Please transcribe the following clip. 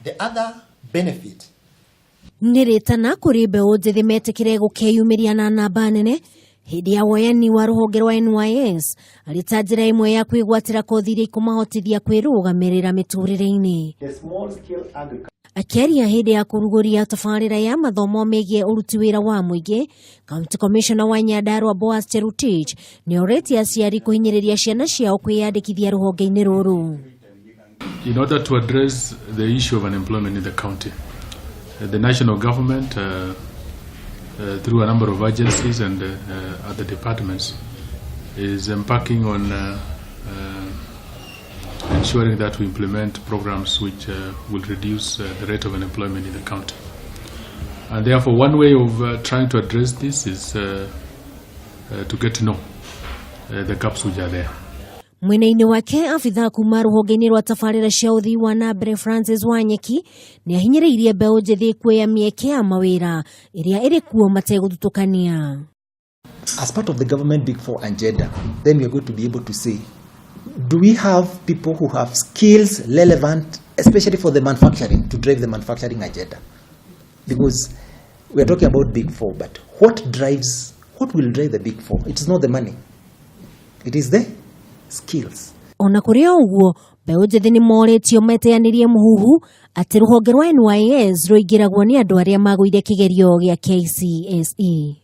The other benefit Nĩ rĩtana kũrĩ mbeũ njĩthĩ metĩkĩre gũkeyumĩria na namba nene hĩndĩ ya woyani wa rũhonge rwa NYS arĩ ta njĩra ĩmwe ya kwĩgwatĩra kothi iria ikũmahotithia kwĩrũgamĩrĩra mĩtũrĩre-inĩ. Akĩaria hĩndĩ ya kũrugũria tabarĩra ya mathomo megiĩ ũruti wĩra wa mũingĩ, County Commissioner wa Nyandarua Boaz Cherutich nĩ orĩtie aciari kũhinyĩrĩria ciana ciao kwĩyandĩkithia rũhonge-inĩ rũrũ. In order to address the issue of unemployment in the county, the national government, through a number of agencies and other departments, is embarking on ensuring that we implement programs which will reduce the rate of unemployment in the county. And therefore, one way of trying to address this is to get to know the gaps which are there. Mwena-inĩ wake, abithaa kuma rũhonge-inĩ rwa tabarĩra cia ũthii wa na mbere Francis Wanyeki nĩ ahinyĩrĩirie mbeũ njĩthĩ kuoya mĩeke ya mawĩra ĩrĩa ĩrĩ kuo mategũthutũkania. As part of the government Big Four agenda, then we are going to be able to say, do we have people who have skills relevant, especially for the manufacturing, to drive the manufacturing agenda? Because we are talking about Big Four, but what will drive the Big Four? It is not the money. It is the skills. Ona kũrĩ o ũguo, mbeũ njĩthĩ nĩ morĩtio meteanĩrie mũhuhu atĩ rũhonge rwa NYS rũingĩragwo nĩ andũ arĩa magũire kĩgerio gĩa KCSE.